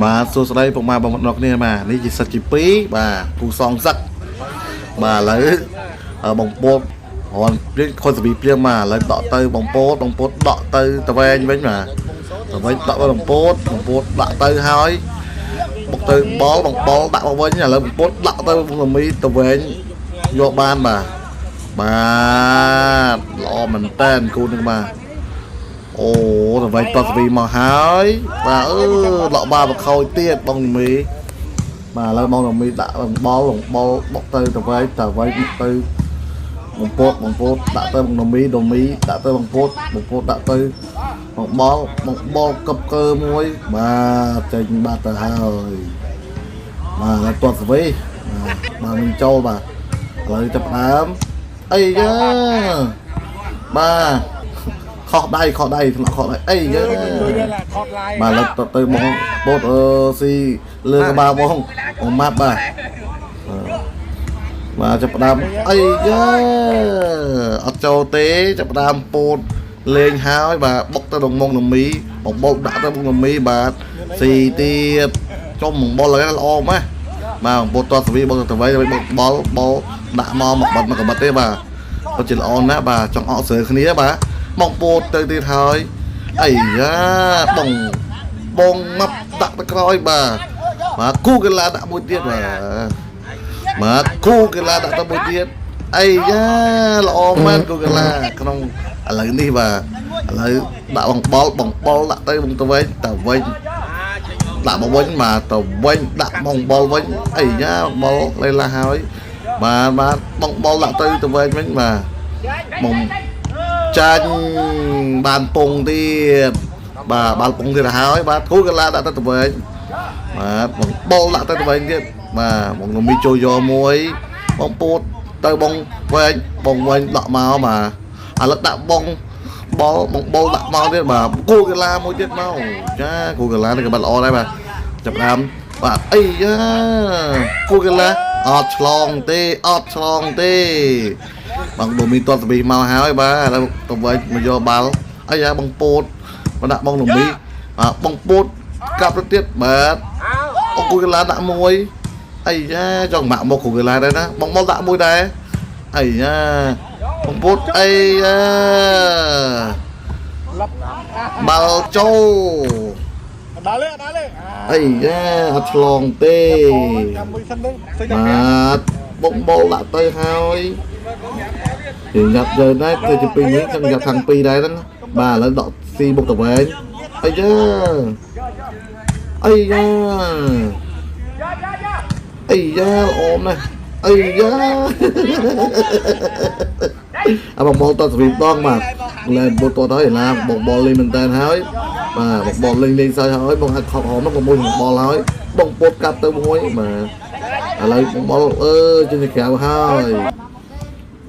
បាទសួស្តីពុកម៉ែបងប្អូនទាំងអស់គ្នាបាទនេះជាសិទ្ធិទី2បាទគូសងសឹកបាទឥឡូវបងពោតរនព្រៀងខុនសវីព្រៀងបាទឥឡូវដកទៅបងពោតបងពោតដកទៅតវែងវិញបាទតវែងដកទៅបងពោតបងពោតដាក់ទៅហើយបុកទៅបលបងបលដាក់មកវិញឥឡូវបងពោតដាក់ទៅបងលមីតវែងយកបានបាទបាទល្អមែនតើគូនឹងបាទ អូតវៃតតវីមកហើយបាទអឺលក់បាបខោចទៀតបងនីមីបាទឥឡូវបងនីមីដាក់បងបលបងបលបុកទៅតវៃតវៃទៅបងពោតបងពោតដាក់ទៅបងនីមីដមីដាក់ទៅបងពោតបងពោតដាក់ទៅបងបលបងបលកឹបកើមួយបាទចេញបាត់ទៅហើយបាទឥឡូវតតវីបាទបាទនឹងចូលបាទឥឡូវចាប់ផ្ដើមអីយ៉ាបាទ ខុសដៃខុសដៃថ្នាក់ខុសដៃអីយើ ថតឡាយ បាទឥឡូវទៅទៅបងពោតអឺស៊ីលើក្បាលបងបងម៉ាប់បាទបាទចាប់ផ្ដើមអីយើអត់ចូលទេចាប់ផ្ដើមពោតលេងហើយបាទបុកទៅដងមុងនមីបងបុកដាក់ទៅបងនមីបាទស៊ីទៀតចុំបងបុលហ្នឹងល្អម៉េះបាទបងពោតតសវីបុកទៅវិញបុកបលបលដាក់មកមកបាត់មកកបាត់ទេបាទពិតជាល្អណាស់បាទចង់អកស្រើគ្នាបាទបងពោតទៅទៀតហើយអីយ៉ាបងបងមកដាក់ទៅក្រោយបាទបាទគូកីឡាដាក់មួយទៀតបាទបាទគូកីឡាដាក់ទៅមួយទៀតអីយ៉ាល្អមែនគូកីឡាក្នុងឥឡូវនេះបាទឥឡូវដាក់បងបលបងបលដាក់ទៅបងទៅវិញទៅវិញដាក់មកវិញបាទទៅវិញដាក់បងបលវិញអីយ៉ាបងបលលេឡាហើយបាទបាទបងបលដាក់ទៅទៅវិញវិញបាទបង ចាញ់បានពងទៀតបាទបានពងទៀតទៅហើយបាទគូកីឡាដាក់ទៅទៅវិញបាទបងបលដាក់ទៅទៅវិញទៀតបាទបងនមីចូលយកមួយបងពូតទៅបងវែងបងវែងដកមកបាទឥឡូវដាក់បងបលបងបលដាក់មកទៀតបាទគូកីឡាមួយទៀតមកចាគូកីឡានេះក៏បាត់ល្អដែរបាទចាប់ដើមបាទអីយ៉ាគូកីឡាអត់ឆ្លងទេអត់ឆ្លងទេ បងដូមីតតសវីមកហើយបាទឥឡូវទៅវិញមកយកបាល់អីយ៉ាបងពោតមកដាក់បងដូមីបាទបងពោតកាប់ទៅទៀតបាទអូគូកីឡាដាក់មួយអីយ៉ាចង់ម៉ាក់មកគូកីឡាដែរណាបងមកដាក់មួយដែរអីយ៉ាបងពោតអីយ៉ា លឹប បាល់ចូល ដល់ទេដល់ទេ អីយ៉ាអត់ឆ្លងទេ ចាំមួយសិនទៅសិនតែ បាទបងបលដាក់ទៅហើយ thì nhập giờ đấy thì chụp pin ấy xong nhập thằng pi đấy đó bà lên đọ xi một tập ấy ấy da ấy da ấy da ôm này ấy da à bằng bò tao vì toan mà lên bộ tôi thấy là bọn bò lên mình tênហើយបាទបងបលលេងលេងសើចហើយបងហាត់ខកហមបងមួយបងបលហើយបងពោតកាប់ទៅមួយបាទឥឡូវបងបលអឺចេញទៅក្រៅហើយ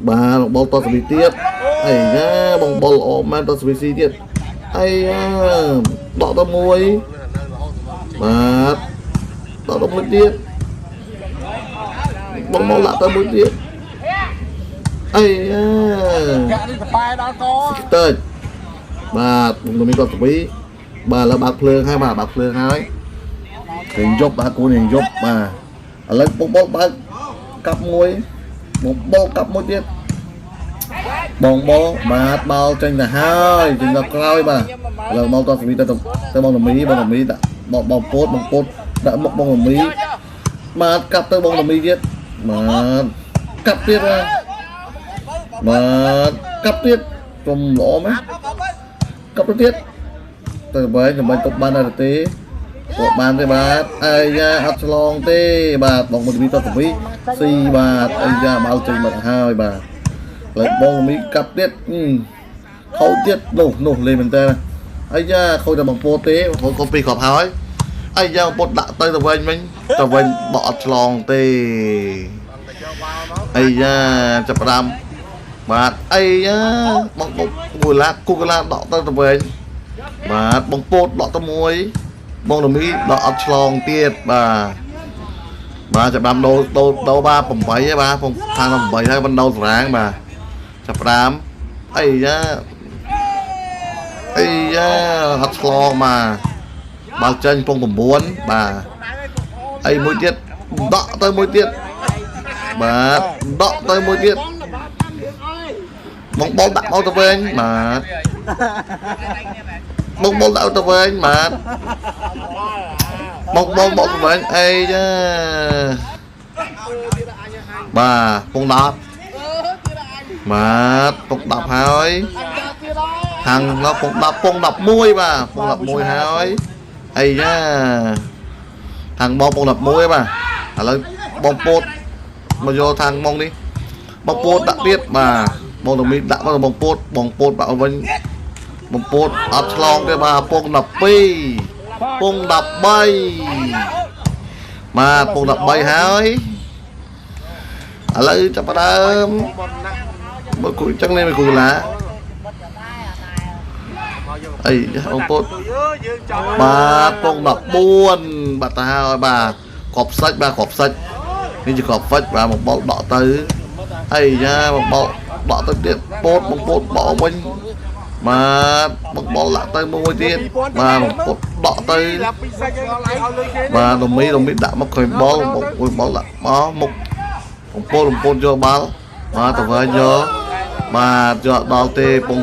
បាទបងបលតសវីទៀតអីណាបងបលល្អមែនតសវីស៊ីទៀតអីណាដកទៅមួយបាទដកទៅមួយទៀតបងមកលាក់ទៅមួយទៀតអីណា កាក់នេះសបែដល់ក តើចបាទបងមីគាត់សវីបាទឥឡូវបើកភ្លើងហើយបាទបើកភ្លើងហើយរៀងយប់បាទគូរៀងយប់បាទឥឡូវបងបលបើកកាប់មួយបងបលកាប់មួយទៀត បងបលបាទបាល់ចេញទៅហើយចេញដល់ក្រោយបាទឥឡូវមកតសវីទៅទៅបងតមីបងតមីដាក់បងបងពោតបងពោតដាក់មុខបងតមីបាទកាប់ទៅបងតមីទៀតបាទកាប់ទៀតបាទបាទកាប់ទៀតជុំល្អមែនកាប់ទៅទៀតទៅបែរដើម្បីទប់បានដែរទេទប់បានទេបាទអាយ៉ាអត់ឆ្លងទេបាទបងតមីតសវីស៊ីបាទអាយ៉ាបាល់ចេញមកហើយបាទ ឡើយបងមីកាប់ទៀតខូចទៀតនោះនោះលេងមែនតើអាយ៉ាខូចតែបងពោទេខូចកូនពីរគ្រាប់ហើយអាយ៉ាបងពោតដាក់ទៅទៅវិញវិញទៅវិញបកអត់ឆ្លងទេអាយ៉ាចាប់ផ្ដើមបាទអាយ៉ាបងបងគូឡាគូកឡាដកទៅទៅវិញបាទបងពោតដកទៅមួយបងរមីដកអត់ឆ្លងទៀតបាទបាទចាប់ផ្ដើមដូរដូរដូរបាទ8ហើយបាទខាង8ហើយបណ្ដូរសារាងបាទ ចាប់ផ្ដើមអីយ៉ាអីយ៉ាអត់ឆ្លងមក បាល់ចេញពង9បាទអីមួយទៀតដកទៅមួយទៀតបាទដកទៅមួយទៀតបងបលដាក់មកទៅវិញបាទបងបលដាក់ទៅវិញបាទបងបលមកទៅវិញអីចាបាទពង10បាទពង10ហើយខាងនោះពង10ពង11បាទពង11ហើយអីយ៉ាខាងបងពង11បាទឥឡូវបងពោតមកយកខាងបងនេះបងពោតដាក់ទៀតបាទបងតមីដាក់មកបងពោតបងពោតដាក់វិញបងពោតអត់ឆ្លងទេបាទពង12ពង13បាទពង13ហើយឥឡូវចាប់ផ្ដើមបើគូចឹងនេះមិនគូឡាអីបងពោតបាទពង14បាទទៅហើយបាទក្របសាច់បាទក្របសាច់នេះជាក្របហ្វិចបាទមកបោកដកទៅអីយ៉ាមកបោកដកទៅទៀតពោតបងពោតបោកវិញបាទបងបោកលាក់ទៅមួយទៀតបាទបងពោតដកទៅ ពីសាច់ឲ្យលុយគេ បាទរមីរមីដាក់មកក្រោយបលមកមួយបលដាក់មកមុខបំពល់បំពល់យកបាល់បាទទៅវិញយកបាទយកដល់ទេពង